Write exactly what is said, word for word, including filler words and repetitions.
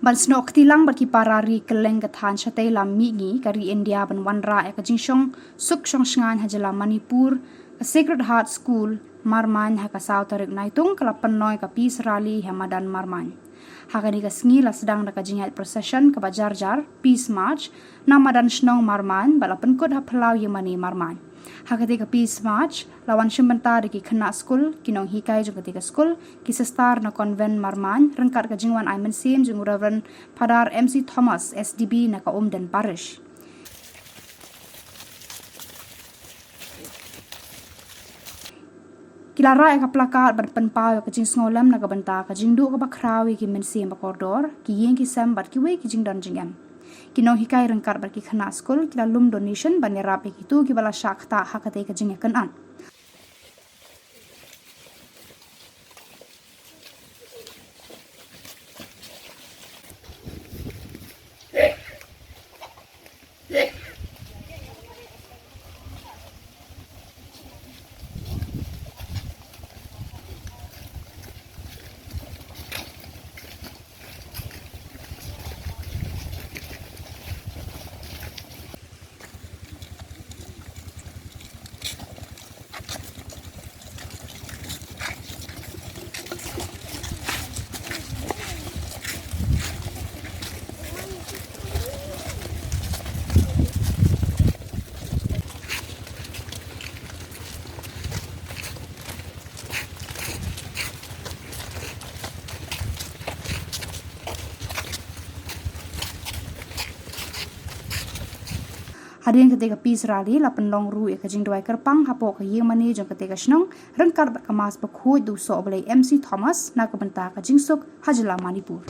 Ban snoh kti lang bad ki para ri kylleng ka thaiñ shatei lam mihngi ka ri India ban wanrah ïa ka jingshong suk shong shngaiñ ha jylla Manipur, ka Sacred Heart School Marmain ha ka saw tarik Naitung ka la pynlong ïa ka Peace Rally ha madan Marmain. Ha kane ka sngi la sdang da ka jingïaid procession kaba jar jar, Peace March, na madan shnong Marmain bad la pynkut ha phyllaw ïingmane Marmain. Ha katei ka Peace March la wan shim bynta da ki khynnah skul, ki nonghikai jong katei ka skul, ki sister na convent Marmain ryngkat ka jingwan ai mynsiem jong u Reverend Father M C Thomas, S D B na ka Umden Parish. Ki la rah ïa ka placard ban pynpaw ïa ka jingsngewlem na ka bynta ka jingduh kaba khraw ïa ki mynsiem ba kordor, ki ïing ki sem bad kiwei ki jingdon jingem. Ki nonghikai ryngkat bad ki khynnah skul ki la lum donation ban ïarap ïa kito kiba la shah ktah ha katei ka jingïakynad. Hadien katei ka Peace Rally la pynlong ruh ïa ka jingduwai kyrpang hapoh ka ïingmane jong katei ka shnong ryngkat bad ka Mass bakhuid da u Sohblei M C Thomas na ka bynta ka jingsuk ha jylla Manipur.